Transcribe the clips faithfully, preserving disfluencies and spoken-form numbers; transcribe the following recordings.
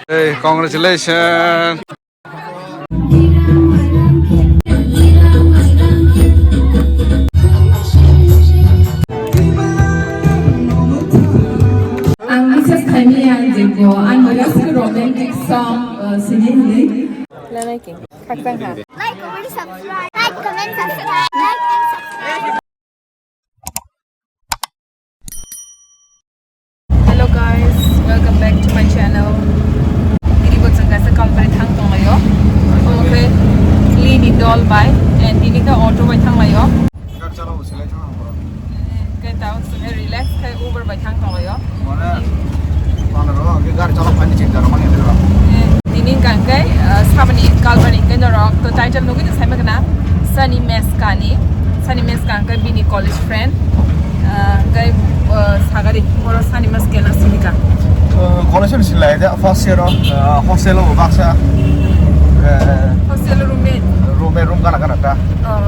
Hey, congratulations. Ang message khaimaya jebo ang romantic song, uh, sini hini. Like, comment, subscribe. Like, comment, subscribe. Like and subscribe. Hello guys, welcome back to my channel. Dini bo chwng kaisa company thang tonglaio. Omo khe Lini dol bai, and tini khe auto bai thanglaio. Gari chalao, selai thang ang bro. Khe tao chwng relax khe Uber bai thang tonglaio. Mane, mane ro, gari chalao phani chingda ro mane ro. Tini hwnkha khe, ah, sabani kalbani khe norok to title nugui no saimagna Sunny Meska ni. Sunny Meska hwnkhe bini college friend. Ah, hwnkhe, ah, sagari boro Sunny Meska no sinika. Uh, college ni silai da first year o, uh, hostel o baksa. Uh, hostel roommate. Roommate room gana gana ta. Oh.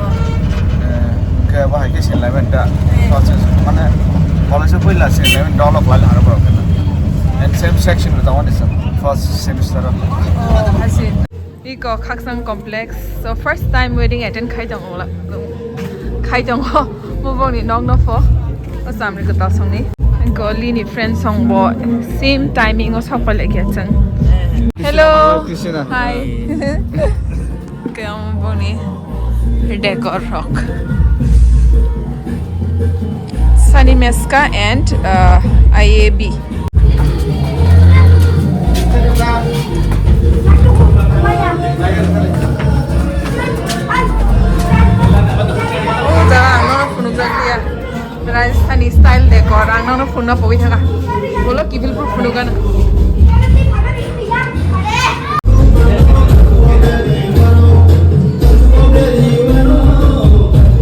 Uh, hwnkhe bahai khe silai ben ta. Eh. First year mane college o puila silai ben dolo kwlai haro borok khe. And same section with the one is first semester o. Oh, I see. Iko Khaksang Complex. So first time wedding attend khai tongo la, khai tongo. Mubong ni nok no pho. O chamri kwtal song ni. Iko Lini friend song bo same timing o sok pai lagi chwng. Hello. Krishna. Hi. Kaya mubong ni decor rok. Sunny Meska and, uh, I A B. O jaga ang nono phunukjakliya. Rajasthani style decor ang nono phunukna pogwi thaka. Bolo kibil phunukgana.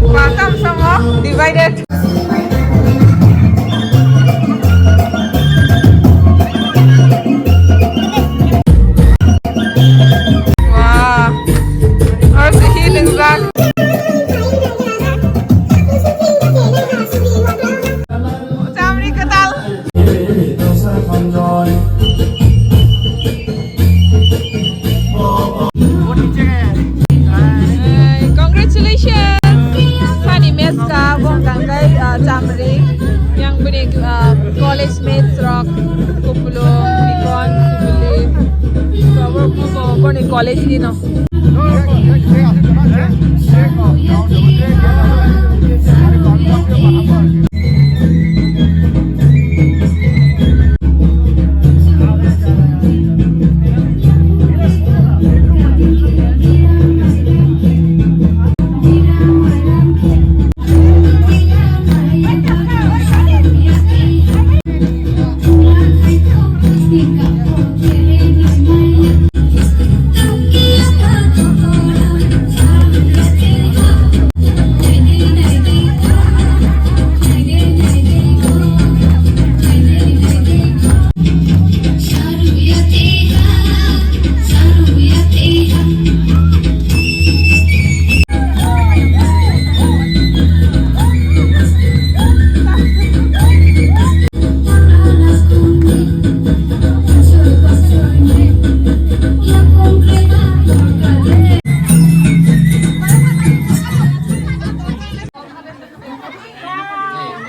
Welcome, Songo. Divided. Wow. Aro se hi lingjak. Chamri kwtal. Hey, congratulations! Sunny Meska, bong tangkai, ah, chamri. Yang bini, ah, college mates rok, Kupulo, Bikon, Sibili. So, abo, abo, boni college ni no.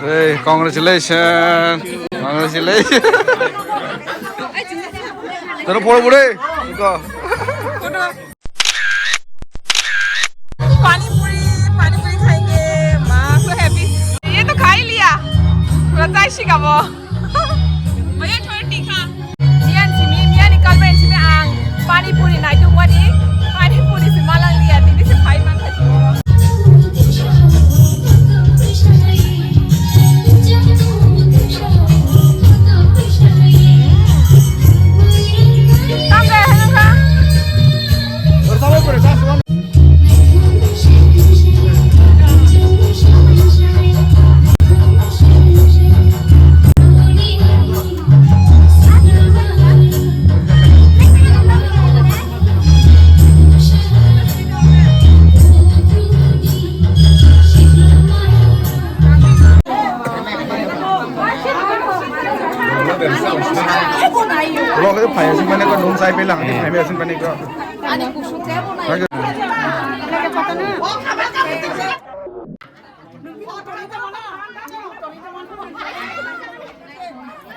Hey, congratulations. Congratulations. Tero photo bude. Ko. पानी पूरी, पानी पूरी खाएंगे। माँ so happy। ये तो खा ही लिया। पूरा चाय शिकाबो। भैया थोड़ा तीखा। Miyan simi, miyan ni kalben simi ang pani puri nai tungmani, pani puri si malang liya, tini si phai man khai si. Tam kaya hanang ka? Lo ke phai sing mane ko dum sai pelang, phai me sing mane ko.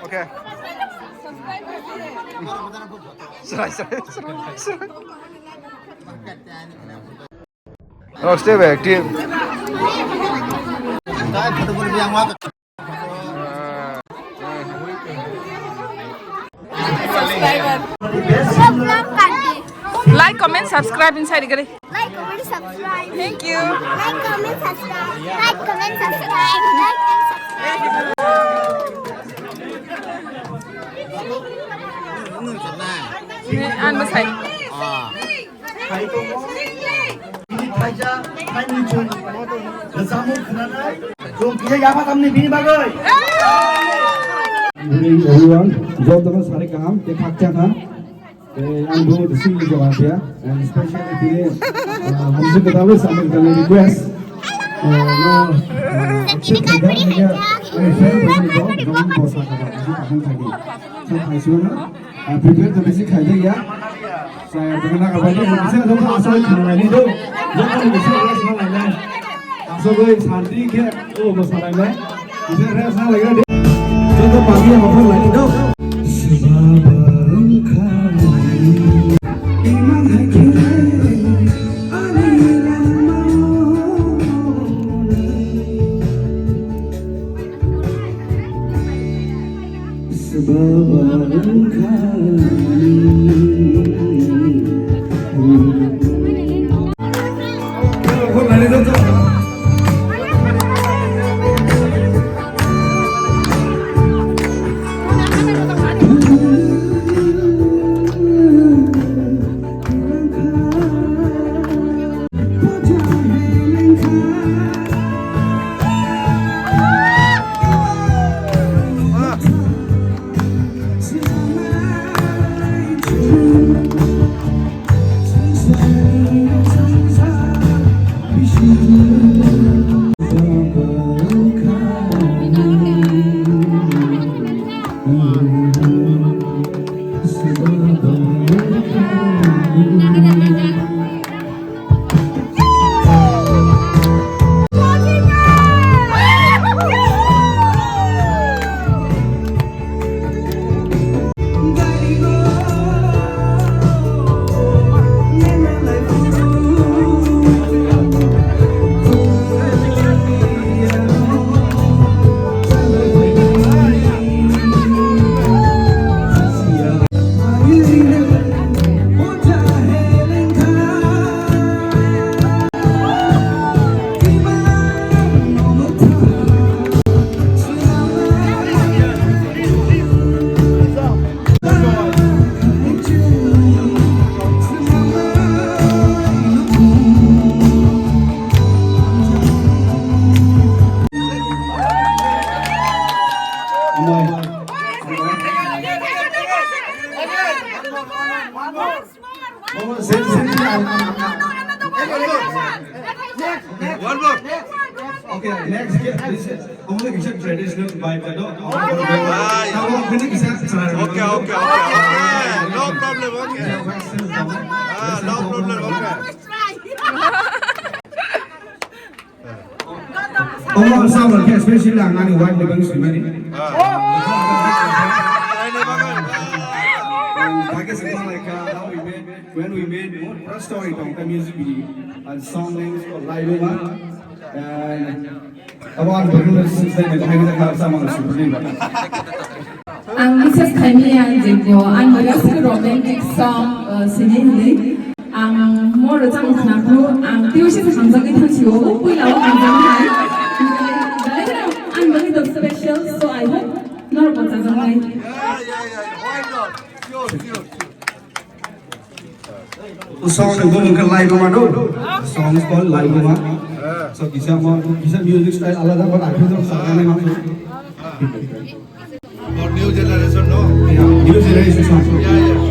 Okay. Serai, serai, serai, serai. Oh, stay back, team. Like, comment, subscribe inside gari. Like, comment, subscribe. Thank you. Like, comment, subscribe. Like, comment, subscribe. Like, comment, subscribe. Ang masai. Bini thaisa, thaini chwng rwchapmung khwnanai. Chwng kisa yapha tamni bini bagwi. Good evening, everyone. Jotono sari kaham, tei khakchang ha. Tei ang bo the singing job asia. And especially tini, uh, hamsi kwtal samung kwtal request. Uh, no, uh, accept khaida, ani friend bo, bo, bo, bo, sa khaida, ani kaham khaidi. So, thaisio no. Ah, prepare to bisi khaijak ya. Saya dengan apa ni? Bisa dong asal kena ni dong. Jangan bisa rest na lagi. Asal gue santi ke, oh, masalah ini. Bisa rest na lagi deh. Jangan pagi apa pun lagi dong. Sebab engkau iman hati. One more. Okay, next, this is only kisa traditional vibe, no? Aye. Tamo kini kisa. Okay, okay, okay, okay. No problem, okay. Ah, no problem, okay. Oh, sama ke especially ang ani wife ni bang sumani. Ah. Bagi semua mereka, how we made, when we made, what story tong the music video and song names for live ma. And abo ang betul sih saya nak hai kita sama seperti ini. Ang message khaimaya je bo ang bias romantic song, uh, sini hini. Ang mo rwchapmung khna phuru ang twiwi se hamjagwi thang sio, o puila o hamjaknai. Belai kheno ang bagwi the special, so I hope norok bo chajaknai. Yeah, yeah, yeah, why not? Sure, sure, sure. O song ni bumung khe Laibuma do. Song is called Laibuma. So kisa mo, kisa music style alada, but I feel like something else. For new generation, no? Yeah, new generation song. Yeah, yeah.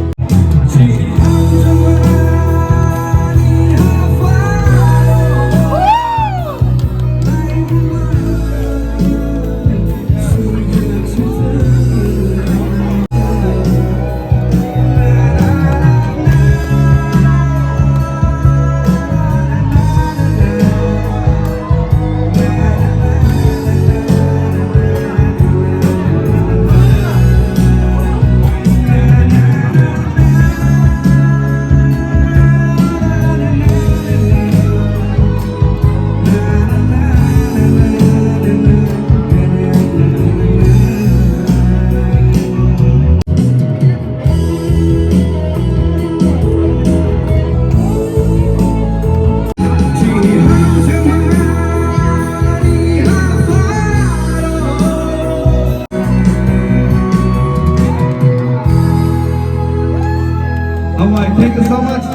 Alright, thank you so much.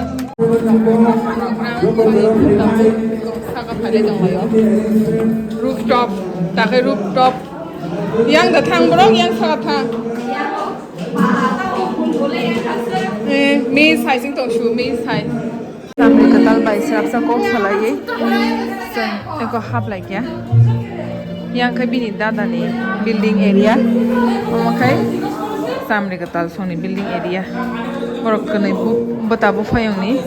Saka phalwi tonglaio. Rooftop, takhai rooftop. Yang da thang borok, yang saka thang. Eh, mi sai sing tong shu, mi sai. Samri kwtal bai swrapsa kok salaiwi chwng eko haplaikha. Yang khe bini dadani building area. Omo khe samri kwtal songni building area. Borok kwnwi bu-, bwta buphayungni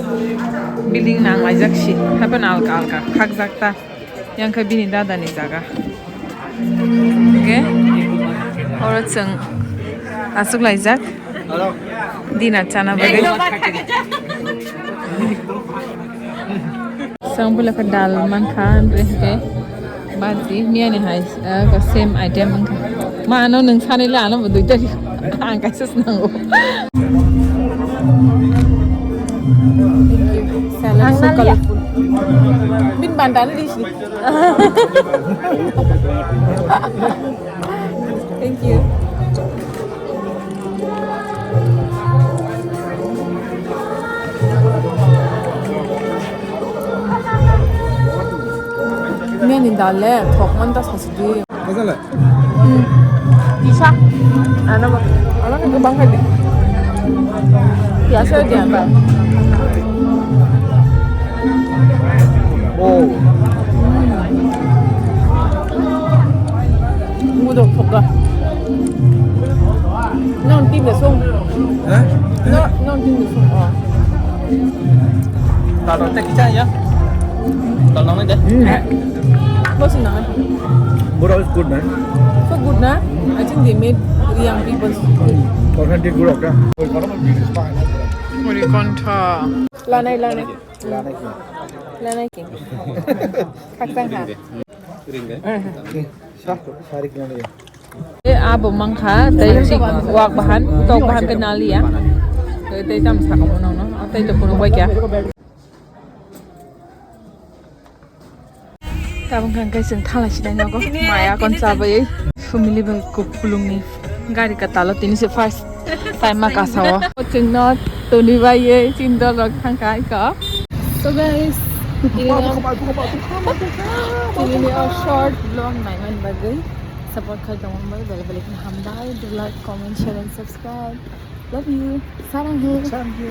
building nanglaijak si. Hapheno alka alka khakjak ta. Yang khe bini dadani jaga. Hwnkhe oro chwng achuk laijak dinner chana bagwi. Chwng bwlai khe dal mankha, hwnkhe bhaji, miyani hai, ah, same item wngkha. Ma ano nwng sanile ano bo duita ri. Ang kaisa swnango. Thank you. Salad so colorful. Bin bandana di sini. Thank you. Miyani dal le thok man ta sasi di. Masala? Hmm. Kisa. Ano ba? Ano ke bang kali. Kisa dia ba? Oh. Mudok thok ka. Non tim le song. Hah? No, non tim le song. Oh. Tato te kicha ya. Tal nang de. Hmm. What's in that? Burao is good, man. So good, na? I think they made Reang people good. Authentic burao ka? Muri kontha. Lanai, lanai. Lanai ki? Lanai ki? Khaksang ha. Ring de. Sa, sari ki lanai. E abo mankha, tei chik wak bahan, tok bahan khe naliya. Tei tam sakamo nangno, tei to phunuk bai kya. Tabuk hwnkhe chwng thala sinai nogo, maya kon chabai, family bai kuplungni gari kwtalo tini se first time ma kasao. Chwngno toni bai chini dol rok thangkha iko. So guys, tini ni short vlog naiman bagwi. Support khai tongmani bagwi belai belai kheno hambai. Do like, comment, share and subscribe. Love you. Sarang he. Sarang he.